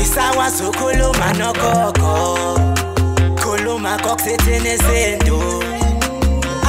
Asisakwazi ukukhuluma nogogo, khuluma kokusethene sento.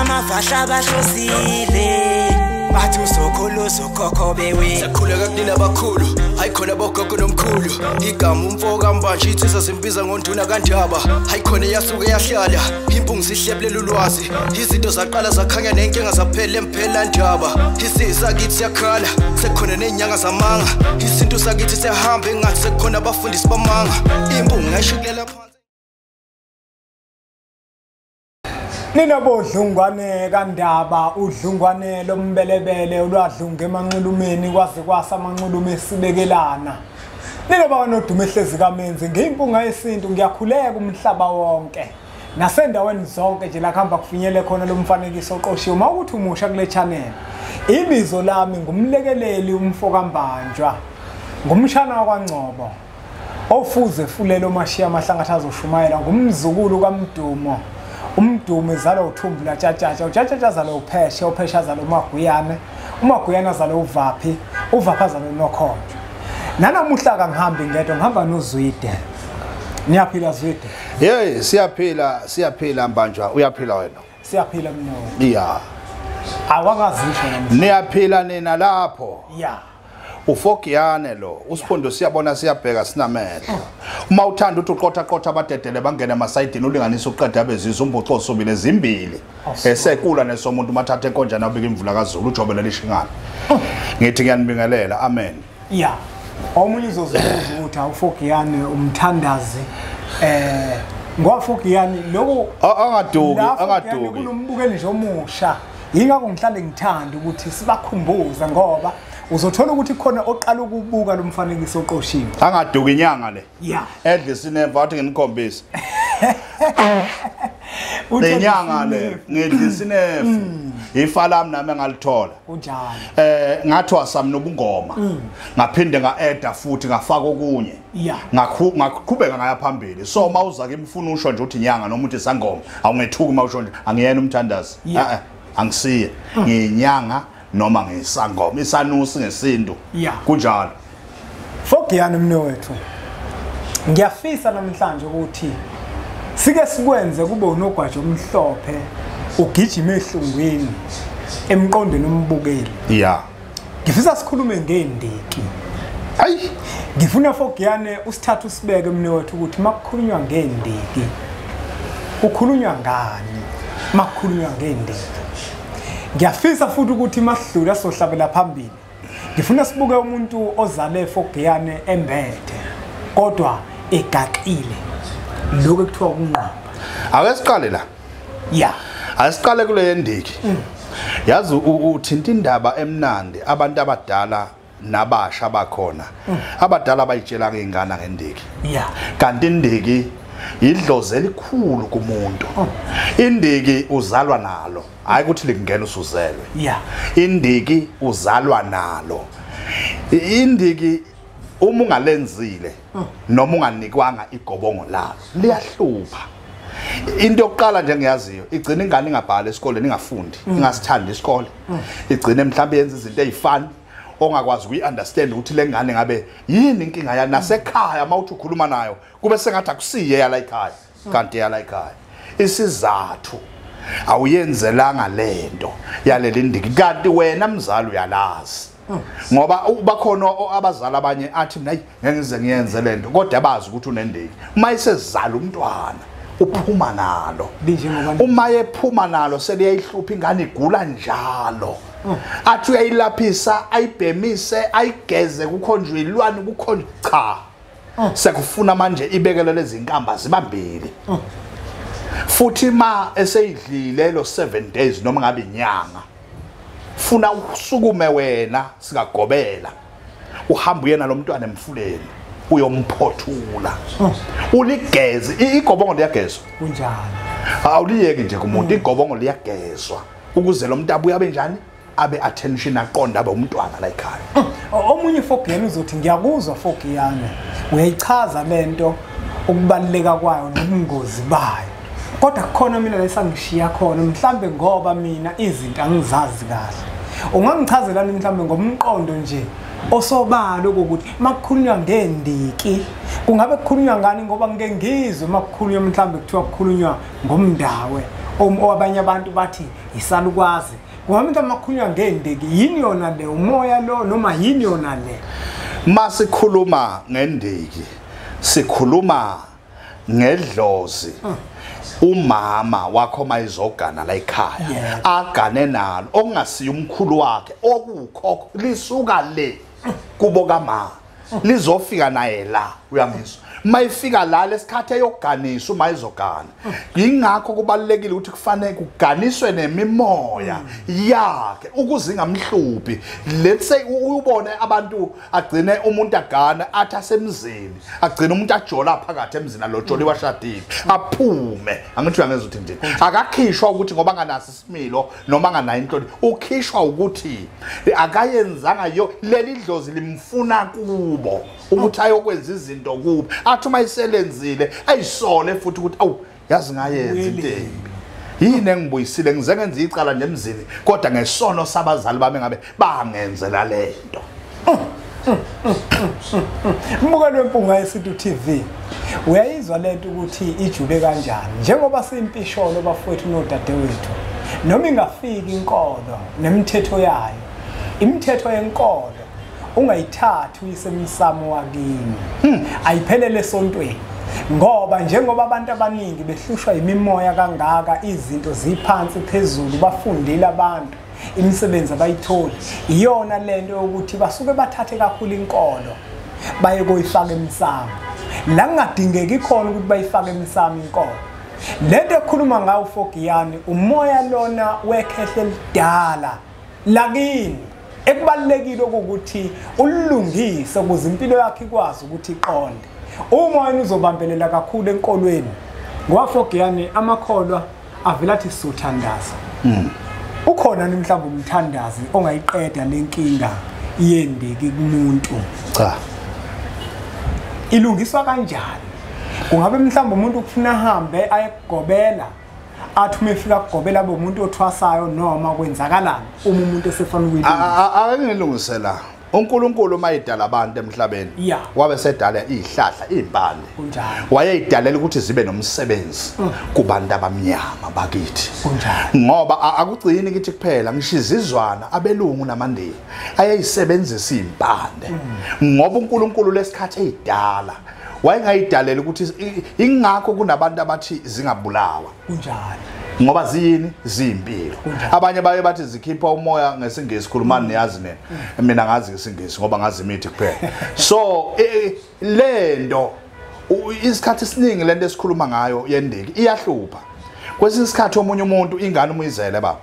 Amafasha bahlosile, bathi usokhulu sokhokho bewe. Sakhuleka kunina abakhulu, hayi khona bogogo nomkhulu. Igama umfo kaMbanje ithisa simbiza ngonduna kaNdaba. Hayi khona yasuke yahlala, impungu sihlebulela ulwazi. Izinto zaqala zakhanya nenkinga zaphela emphela ndaba. Isizwe sakithi siyakhala, sekukhona nenyanga zamanga. Isintu sakithi siyahamba engathi sekukhona abafundisi bamanga. Impungu ngayishukulela phansi. Nina bodlungwane kaNdaba, udlungwane lombelebele olwadlunga emanxulumeni kwaze kwasa amanxulume esibekelana. Nina banodumo ehlezi kaMenzi ngiyimpunga yesintu, ngiyakhuleka umhlaba wonke nasendaweni zonke nje la kuhamba kufinyele khona lo mfanekiso oqoshiwe. Uma ukuthi umusha kule channel, ibizo lami ngumlekeleli umfo kaMbanjwa, ngumshana wakwaNgcobo ofuze fulelo mashiya amahlangatha azoshumayela, ngumzukulu kaMdumo. Umdumo ezalwa uThumbu laTshatshatsha, uTshatshatsha azalwa uPheshe, uPheshe azalwa uMaguyane, uMaguyane azalwa uVaphi, uVaphi azalwa uNokhonjwa. Nanamuhla kangihambi ngedwa, ngihamba noZwide. Niyaphila Zwide? Hey, siyaphila, siyaphila Mbanjwa, uyaphila wena? Siyaphila mnyowo. Yeah. Awakazisho namhlanje. Niyaphila nina lapho? Yeah. Ufogiyane lo, usiphondo siyabona siyabheka sinamehlo. Uma uthanda uthi uqotha qotha abadedele bangena emasayidini ulinganisa uqeda abezizwe umbuco osubile zimbili. Esekula nesomuntu mathatha enkonjana abika imvula kaZulu ujobela lishingana. Ngithi ngiyanibingelela, amen. Yeah. Omunye uzozibuza ukuthi awufogiyane umthandazi ngwafogiyane lokho angaduki angaduki kunombukeli nje omusha. Yingakho ngihlale ngithanda ukuthi sibakhumbuze ngoba uzothola ukuthi khona oqala ukubuka lo mfanekiso oqoshiwe. Angaduki inyanga le. Yeah. Edle sinemva wathi nginikhombise. Le nyanga le ngidla isinefu. Ifa lami nami engalithola. Kunjalo. Ngathwasa mina ubungoma. Ngaphinde ngaeda futhi ngafaka okunye. Yeah. Ngaqhubeka ngaya phambili. So mawuza ke imfuna usho nje uthi inyanga noma uthi sangoma, awungethuki mawusho nje angiyena umthandazi. Angisiye. Ngiyinyanga noma ngisangoma, isanusi ngesintu. Kunjalo. Fogiyane mne wethu, ngiyafisa namhlanje ukuthi sike sikwenze kube unogwajo omhlophe ugijima ehlungwini emqondweni ombukeli. Yeah. Ngifisa sikhulume ngendiki. Ayi, ngifuna Fogiyane usithathe usibeke mne wethu ukuthi makukhulunywa ngendiki kukhulunywa ngani, makukhulunywa ngendiki. Ngiyafisa futhi ukuthi masidlula sohlabela phambili. Ngifuna sibuke umuntu ozale Fogiyane embethe kodwa egaxile. Lokho ekuthiwa ukunqaba. Ake siqale la. Yeah. Asiqale kule ndiki. Yazi uthinta indaba emnandi abantu abadala nabasha bakhona. Abadala bayitshela ngengane ngendiki. Yeah. Kanti indiki idlozi elikhulu kumuntu. Indiki uzalwa nalo, hayi ukuthi likungena usuzelwe. Yeah. Indiki uzalwa nalo. Indiki uma ungalenzile noma unganikwanga igobongo lalo liyahlupha. Into yokuqala nje ngiyaziyo, igcina ingane ingabhali esikoleni, ingafundi, ingasithandi isikole. Igcine mhlawumbe yenza izinto ezifani ongakwazi ukuyi-understand ukuthi le ngane ngabe yini inkinga yayo. Nasekhaya uma uthi ukhuluma nayo kube sengathi akusiye yala ekhaya, kanti yala ekhaya. Isizathu awuyenzelanga lento yaleli ndiki, kanti wena mzali uyalazi. Ngoba bakhona abazali abanye athi mina ngeke ngize ngiyenze lento, kodwa bazi ukuthi unendiki. Uma isezala umntwana uphuma nalo, uma ephuma nalo seliyayihlupha ingane, igula njalo. Athi uyayilaphisa, ayibhemise, ayigeze, kukhonjwe ilwane, kukhonjwe cha. Sekufuna manje ibekele lezi inkamba zibambili. Futhi ma eseyidlile lo 7 days noma ngabe inyanga, funa usukume wena sikagobela, uhamba uyena lo mntwana emfuleni uyomphothula, uligeze. Igobongo liyagezwa. Kunjalo. Awuliyeki nje kumuntu, igobongo liyagezwa ukuze lo muntu abuye abe njani, abe attention, aqonda abe umntwana la ekhaya. Omunye Fogiyane uzothi ngiyakuzwa Fogiyane, uyayichaza lento ukubaluleka kwayo nobungozi bayo, kodwa kukhona mina la esangishiya khona mhlambe ngoba mina izinto angizazi kahle. Ungangichazelani mhlambe ngomqondo nje osobala ukuthi makukhulunywa ngendiki kungabe kukhulunywa ngani, ngoba ngike ngizwe makukhulunywa mhlambe kuthiwa kukhulunywa ngomndawe, abanye abantu bathi isalukwazi. Kungabe mhlawumbe makukhulunywa ngendiki yini yona le, umoya lo noma yini yona le? Masikhuluma ngendiki sikhuluma ngedlozi. Umama wakho mayizogana la ekhaya agane nalo okungasiyo umkhulu wakhe okukhokho lisuka le kubo kama lizofika naye la, uyangizwa? Mayifika la lesikhathi eyoganisa uma izogana. Ingakho kubalekile ukuthi kufanele kuganiswe nemimoya yakhe ukuze ingamhluphi. Let's say ubone abantu agcine umuntu agana athi asemzini, agcine umuntu ajola phakathi emzini alojoli washadile aphume. Angithi uyangezwa ukuthi nje akakhishwa ukuthi ngoba anganaso isimilo noma anganayo inhloni, ukhishwa ukuthi akayenzanga yo leli dlozi limfuna kubo ukuthi ayokwenza izinto kubo, athi uma iselenzile ayisole futhi ukuthi awu yazi ngayenza into embi, yini engibuyisile, ngize ngenza icala nje emzini kodwa ngesono sabazali bami ngabe bangenzela lento. Mbukelo weMpunga Yesintu TV, uyayizwa lento ukuthi ijule kanjani. Njengoba simpisholo bafowethu nodadewethu, noma ingafiki inkolo nemithetho yayo, imithetho yenkolo ungayithathi uyisemsamo wakini, ayiphelele esontweni, ngoba njengoba abantu abaningi behlushwa imimoya kangaka, izinto ziphansi phezulu, bafundile abantu, imisebenzi abayitholi, iyona lento yokuthi basuke bathathe kakhulu inkolo baye koyifaka emsamo la kungadingeki khona ukuthi bayifake emsamo inkolo. Lento ekhuluma ngawo Fogiyane umoya lona wekhehle elidala lakini ekubalekile ukuthi ulungise ukuze impilo yakhe ikwazi ukuthi iqonde. Uma wena uzobambelela kakhulu enkolweni, ngoba Fogiyane amakholwa avela athi suthandaza. Ukhona mhlawumbe umthandazi ongayiqeda lenkinga yendiki kumuntu? Cha. Ilungiswa kanjani? Kungabe mhlawumbe umuntu ufuna ahambe ayekugobela, athi uma efika kugobela abe umuntu othwasayo, noma kwenzakalani uma umuntu esefana ukuyilungisa? Ake ngilungisela. uNkulunkulu mayidala abantu emhlabeni wabe sedala izihlahla izimpande, wayeyidalela ukuthi zibe nomsebenzi kubantu abamnyama bakithi, ngoba akugcini kithi kuphela, ngisho izizwana abelungu namandiya ayeyisebenzisa izimpande, ngoba uNkulunkulu lesikhathi eyidala wayengayidalela ukuthi ingakho kunabantu abathi zingabulawa. Kunjalo. Ngoba ziyini? Ziyimpilo. Abanye baye bathi zikhipha umoya ngesingisi, khulumani niyazi nina. Mina ngazi ngesingisi ngoba ngazi imithi kuphela. So lento isikhathi esiningi lento esikhuluma ngayo yendiki iyahlupha. Kwesinye isikhathi omunye umuntu ingane umuyizele baba,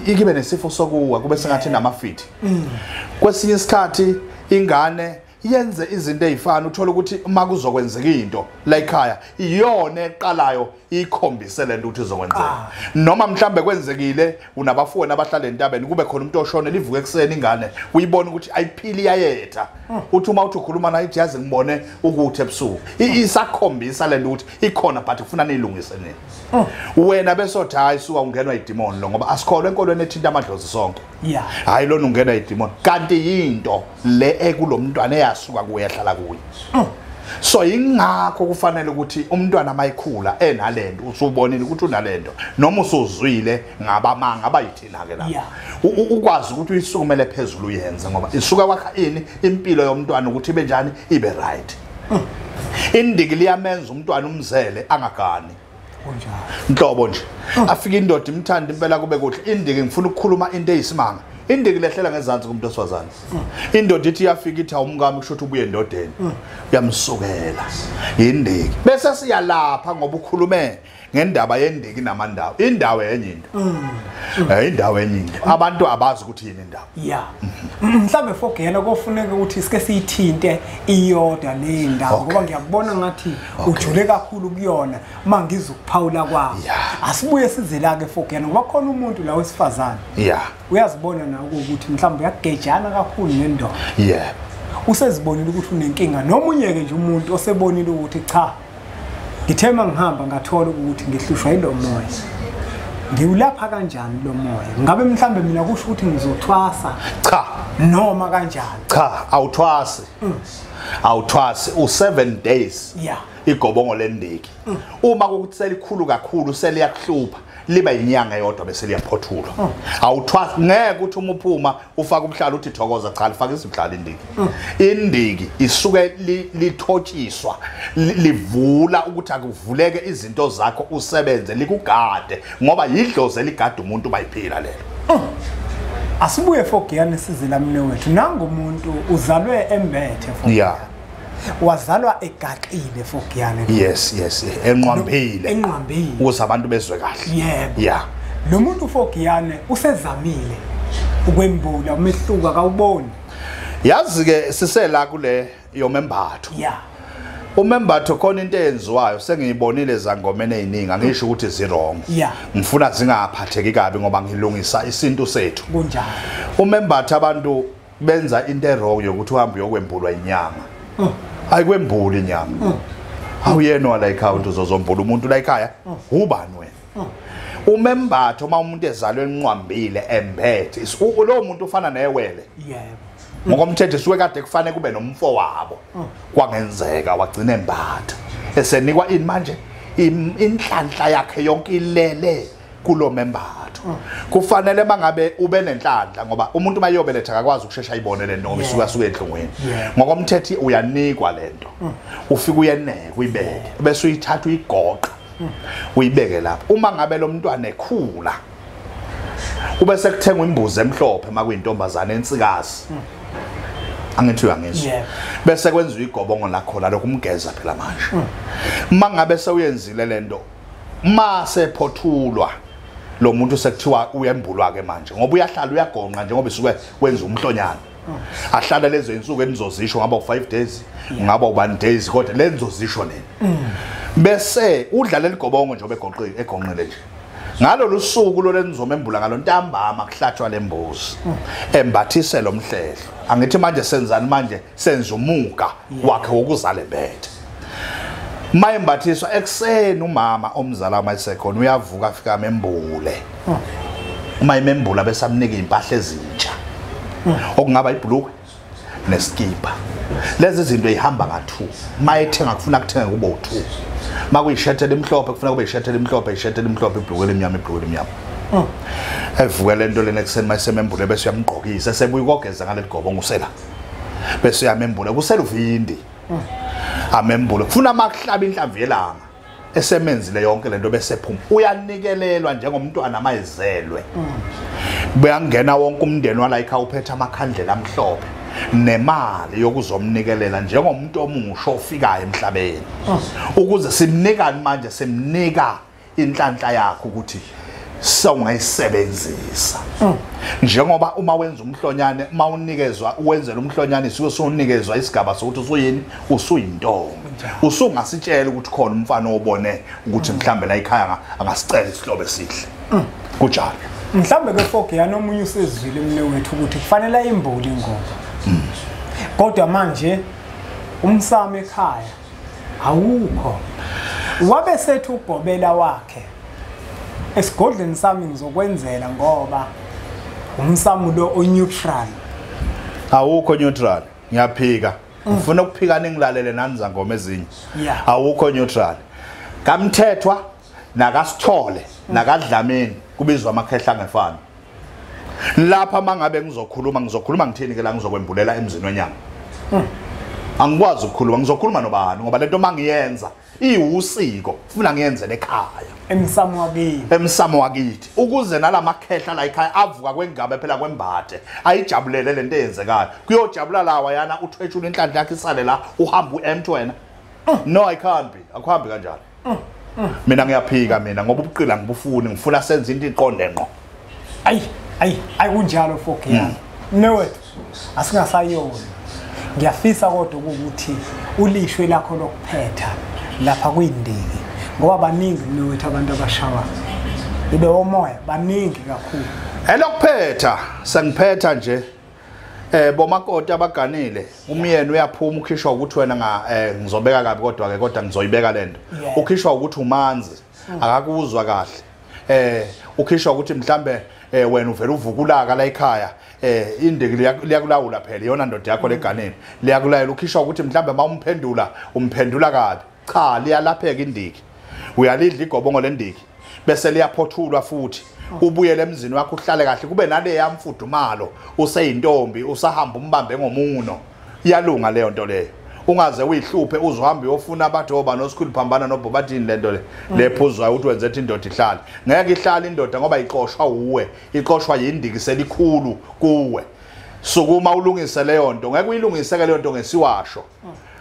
ikibe nesifo sokuwa kube sengathi namafithi. Kwesinye isikhathi ingane yenze izinto ezifana, uthola ukuthi uma kuzokwenzeka into la ekhaya iyona eqalayo ikhombise lento ukuthi izokwenzeka. Noma mhlambe kwenzekile unabafowenu abahlala entabeni, kube khona umuntu oshone livuke ekuseni ingane uyibona ukuthi ayiphili iyayetha, uthi uma uthi ukhuluma naye ithi yazi ngibone ukuthi ebusuku isakhombisa lento ukuthi ikhona, but kufuna niyilungise nini. Wena besothi hayi suka ungenwa idemon lo, ngoba asikholwe enkolweni ethinta amadlozi sonke. Hayi lona ungenwa idemon, kanti yinto le ekulomntwana eyasuka kuye yahlala kuye. So ingakho kufanele ukuthi umntwana mayikhula enalento, usubonile ukuthi unalento noma usuzwile ngabamanga abayithina ke lapha, ukwazi ukuthi uyisukumele phezulu uyenze, ngoba isuka kwakha ini impilo yomntwana ukuthi ibe njani, ibe right. Indiki liyamenza umntwana umzele angagani. Nhlobo nje afika indoda imthanda impela kube kuhle. Indiki ngifuna ukukhuluma into eyisimanga, indiki lehlela ngezansi kumuntu osifazane. Indoda ithi iyafika ithi awumkami kusho ukuthi ubuye endodeni, uyamsukela indiki. Bese siyalapha ngoba ukhulume ngendaba yendiki namandawo. Indawo enye into, indawo enye into, abantu abazi ukuthi yini indawo. Mhlambe Fogiyane kofuneka ukuthi sike siyithinte iyodwa le ndawo, ngoba ngiyakubona ngathi ujule kakhulu kuyona mangizokuphawula kwakho. Asibuye size la ke Fogiyane, ngoba khona umuntu la wesifazane uyazibona na ukuthi mhlawumbe uyagejana kakhulu nendoda. Usezibonile ukuthi unenkinga, nomunye ke nje umuntu osebonile ukuthi cha, ngithe mangihamba ngathola ukuthi ngihlushwa yilo moya, Ngiwulapha kanjani lo moya? Ngabe mhlambe mina kusho ukuthi ngizothwasa? Cha. Noma kanjani? Cha, awuthwasi. Awuthwasi u7 days. Yeah. Igobongo lendiki. Uma kukuthi selikhulu kakhulu seliyakuhlupha, liba inyanga yodwa bese liyaphothulwa. Awuthwasi, ngeke uthi uma uphuma ufaka umhlalo uthi thokoza, cha, lifaka izimhlalo indiki. Indiki isuke lithotshiswa, livula ukuthi akuvuleke izinto zakho usebenze, likugade, ngoba yidlozi eligada umuntu bayiphila lelo. Asibuye Fogiyane size lamne wethu. Nangu umuntu uzalwe embethe Fogiyane. Yeah. Wazalwa egaxile Fogiyane. Yes, yes, enqwambile. Enqwambile. Ukuze abantu bezwe kahle. Yebo. Yeah. Lo muntu Fogiyane usezamile ukwembula umehluko akawuboni. Yazi ke sisela kule yomembatho. Yeah. Umembatho khona into eyenziwayo sengiyibonile zangomene eziningi, angisho ukuthi zi wrong. Yeah. Ngifuna zingaphatheki kabi ngoba ngilungisa isintu sethu. Kunjalo. Umembatho abantu benza into e wrong yokuthi uhambe uyokwembulwa inyama. Ayikwembuli inyama. Awuyena wala ekhaya uzozombula umuntu la ekhaya. Ubani wena? Umembatho uma umuntu ezalwe enqwambile embethe, lo muntu ufana newele. Yebo. Ngokomthetho suke kade kufanele kube nomfo wabo. Kwangenzeka wagcina embatha. Esenikwa ini manje? Inhlanhla yakhe yonke ilele kulo membatho. Kufanele mangabe ube nenhlanhla ngoba umuntu mayobeletha akakwazi ukushesha ayibone le noma isuka suke enhlungweni. Ngokomthetho uyanikwa lento. Ufika uyeneka uyibeke bese uyithatha uyigoqa. Uyibeke lapha. Uma ngabe lo mntwana ekhula ube sekuthengwa imbuzi emhlophe makuyintombazana ensikazi. Angithi uyangizwa. Bese kwenziwa igobongo lakho la lokumgeza phela manje. Uma ngabe sewuyenzile lento mase phothulwa lo muntu sekuthiwa uyembulwa ke manje ngoba uyahlala uyagonqa njengoba isuke wenza umhlonyana. Ahlala lezo insuku enizozisho ngaba u5 days, ngaba u1 days, kodwa lenzozisho lena. Bese udlala ligobongo nje obegoqile egonqile nje. Ngalolu suku lo lenizomembula ngalo ntambama kuhlatshwa lembuzi. Embathise lo mhlehlo. Angithi manje senzani manje? Senza umuka wakhe wokuzala embethe. Mayembathiswa ekseni umama omzala mayisekhona uyavuka afika amembule. Uma imembula bese amnika impahla ezintsha. Okungaba ibhulukwe neskipa. Lezi zinto ihamba nga2. Mayethenga kufuna kuthenga kube u2. Makuyishirt elimhlophe kufuna kube ishirt elimhlophe, ishirt elimhlophe, ibhulukwe elimnyama, ibhulukwe elimnyama. Evuka lento lena ekseni mayisemembule bese uyamgqokisa sebuya ukogeza ngaleli gobongo usela. Bese uyamembula kusela uvindi. Amembule kufuna makuhlaba inhlamvu yelanga esemenzile yonke lento bese phuma uyanikelelwa njengomntwana mayizelwe. Buyangena wonke umndeni wala ekhaya uphethe amakhandlela amhlophe nemali yokuzomnikelela njengomuntu omusha ofikayo emhlabeni. Ukuze simnikani manje, simnika inhlanhla yakho ukuthi sawungayisebenzisa. Njengoba uma wenza umhlonyane, uma unikezwa uwenzela umhlonyane isuke sowunikezwa isigaba sokuthi usuyini, usuyintombi. Usungasitshela ukuthi khona umfana obone ukuthi mhlambe la ekhaya angasicela isihlobo esihle. Kunjalo. Mhlambe ke Fogiyane omunye usezwile mne wethu ukuthi kufanele imbuli ingoba. Kodwa manje umsamo ekhaya awukho. Wabe sethu ugobela wakhe esigodleni sami ngizokwenzela ngoba umsamo lo o neutral. Awukho neutral, ngiyaphika. Ngifuna ukuphika ningilalele nani zangoma ezinye. Awukho neutral. Kamthethwa nakasithole nakadlameni kubizwa amakhehla ngefana. Lapha mangabe ngizokhuluma ngizokhuluma ngithini ke la ngizokwembulela emzini wenyama. Angikwazi ukukhuluma, ngizokhuluma nobani ngoba lento mangiyenza iwusiko, ufuna ngiyenzele ekhaya. Emsamo wakithi. Emsamo wakithi ukuze nalamakhehla la ekhaya avuka kwengabe phela kwembathe ayijabulele lento eyenzekayo. Kuyojabula lawa yana uthwetshula inhlanhla yakhe isale la uhamba uempty wena. No, I can't be. Akuhambi kanjalo. Mina ngiyaphika mina ngoba ubuqila ngibufuni, ngifuna senze into iqonde ngqo. Ayi, ayi, ayikunjalo Fogiyane. Mnewethu asingasayona. Ngiyafisa kodwa ukuthi ulishwe lakho lokuphetha lapha kuyindiki ngoba baningi mnewethu abantu abashawa ibe omoya baningi kakhulu. Elokuphetha sengiphetha nje bomakoti abaganile umyeni uyaphuma ukhishwa ukuthi wena nga ngizobeka kabi kodwa ke kodwa ngizoyibeka lento. Ukhishwa ukuthi umanzi akakuzwa kahle. Ukhishwa ukuthi mhlambe wena uvela uvukulaka la ekhaya, indiki liyakulawula phela iyona ndoda yakho leganeni, liyakulayela. Ukhishwa ukuthi mhlambe mawumphendula umphendula kabi. Cha, liyalapheka indiki. Uyalidla igobongo lendiki bese liyaphothulwa futhi, ubuyele emzini wakho uhlale kahle, kube naleya mfudumalo, useyintombi usahamba umbambe ngomuno. Iyalunga leyo nto leyo. Ungaze uyihluphe uzohamba uyofuna abathi oba nosikhulu phambana nobhobathini lento le lephuzwayo ukuthi wenze indoda ihlale. Ngeke ihlale indoda ngoba ixoshwa uwe, ixoshwa yindiki selikhulu kuwe. Sukuma ulungise leyo nto. Ngeke uyilungise ke leyo nto ngesiwasho.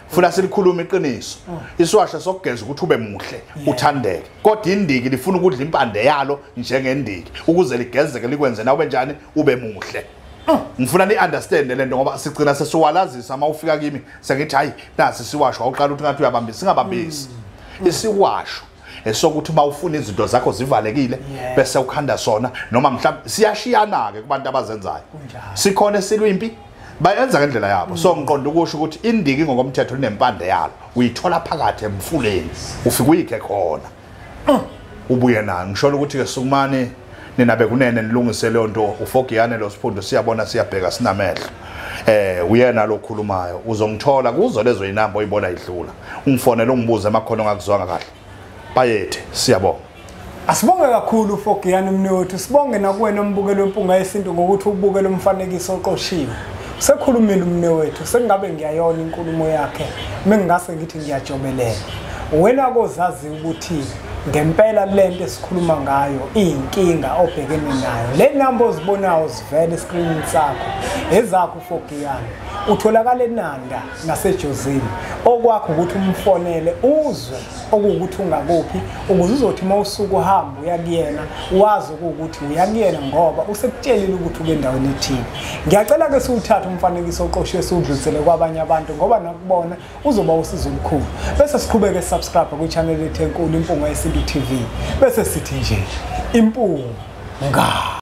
Funa silikhuluma iqiniso. Isiwasho sokugeza ukuthi ube muhle, uthandeke. Kodwa indiki lifuna ukudla impande yalo njengendiki ukuze ligezeke likwenze nawe njani ube muhle. Ngifuna ni understand lento ngoba sigcina sesiwalazisa uma ufika kimi sengithi hayi nasi siwasho, awuqala ukuthi ngathi uyabambisa, singabambisi. Isiwasho esokuthi uma ufuna izinto zakho zivalekile bese ukhanda sona, noma mhlawumbe siyashiyana ke kubantu abazenzayo. Sikhona esilwimpi bayenza ngendlela yabo. So ngiqonda ukusho ukuthi indiki ngokomthetho linempande yalo, uyithola phakathi emfuleni, ufike uyikhe khona ubuye nayo. Ngisho ukuthi ke sukumani nina bekunene nilungise leyo nto. Ufogiyane lo siphundo siyabona siyabheka sinamehlo. Uyena lo khulumayo, uzongithola kuzo lezo inamba oyibona idlula. Ungifonele ungibuze emakhono ongakuzwanga kahle. Bayethe, siyabonga. Asibonge kakhulu Fogiyane mnewethu, sibonge nakuwena umbukeli weMpunga Yesintu ngokuthi ubukele umfanekiso oqoshiwe. Sekhulumile umnewethu, sengabe ngiyayona inkulumo yakhe, mengingase ngithi ngiyajobelela. Wena kozazi ukuthi ngempela lento esikhuluma ngayo iyinkinga obhekene nayo. Le namba ozibonayo zivele escreenini sakho, ezakho Fogiyane. Utholakala eNanda naseJozini. Okwakho ukuthi umfonele uzwe okuwukuthi ungakuphi, ukuze uzothi uma usuku uhamba uya kuyena wazi ukuthi uya kuyena ngoba usekutshelile ukuthi uke endaweni ethile. Ngiyacela ke siwuthathe umfanekiso oqoshiwe siwudlulisele kwabanye abantu ngoba nakubona uzoba usizo olukhulu. Bese siqhubeke subscribe kwi-channel yethu enkulu Impunga Yesintu TV. Bese sithi nje impunga.